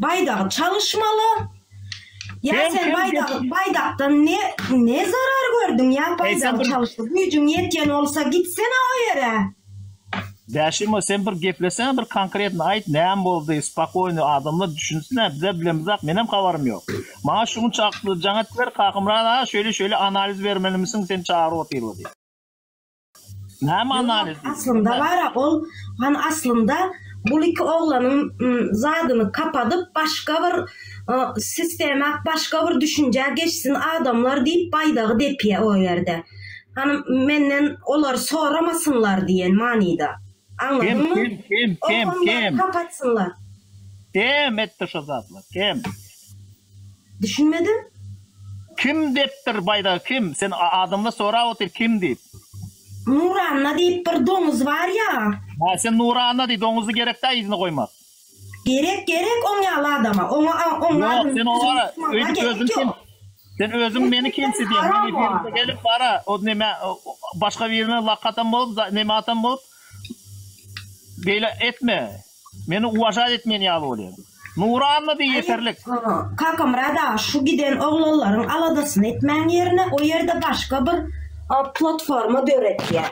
Baýdagy çalyşmaly. Ýa Kim sen kim baýdagy baýdakdan ne ne zarar gördüň ýa Eý sen baýdagy bir çalyşdy güýjüň ýetýän bolsa gitsene o ýere. Bäşimo sen bir geplesene bir konkretno aýt näme boldy spokoýny adamlar düşünsinä bizä bilemizak menem habarym ýok. Maňa şu gün jaň etdiler Kakymyrat aga şeýle şeýle analiz bermelimisiň seni çagyryp otyrlar diýip. Näme Ýok, analiz diýip aslynda bara ol han aslynda bul iki oglanyň zadyny kapadyp başga bir sistema başga bir düşünjä geçsin adamlar diýip baýdagy depýä o ýerde. Hany menden olar soramasynlar diýen manyda. Kim Aňladyňmy? kim kim Ol kim onlary kim? kapatsynlar. Kim etdi şo zatlar kim? Düşünmedim. Kim depdir baýdagy kim? Sen adamlar sorap otyr kim diýip. Nuranna diýip bir doňuz bar ýa. Ha sen Nuranna diý doňuzy gerek dä yzyna goýmak. Gerek gerek oň ýaly adama oňa oň Ýok adyny sen olara tutmaga öýdüp gerek özüň kim ýok. sen özüň meni kemsidýäň men Haram o efirde adam. gelip bara o neme başga birine lak atan bolup neme atan bolup beýle etme. Meni uwažat etmeýän ýaly bolýar. Nuranna diý ýeterlik. Kakamyrat aga şu giden oglanlaryň aladasyny etmäň ýerine o ýerde başga bir platforma döretýär.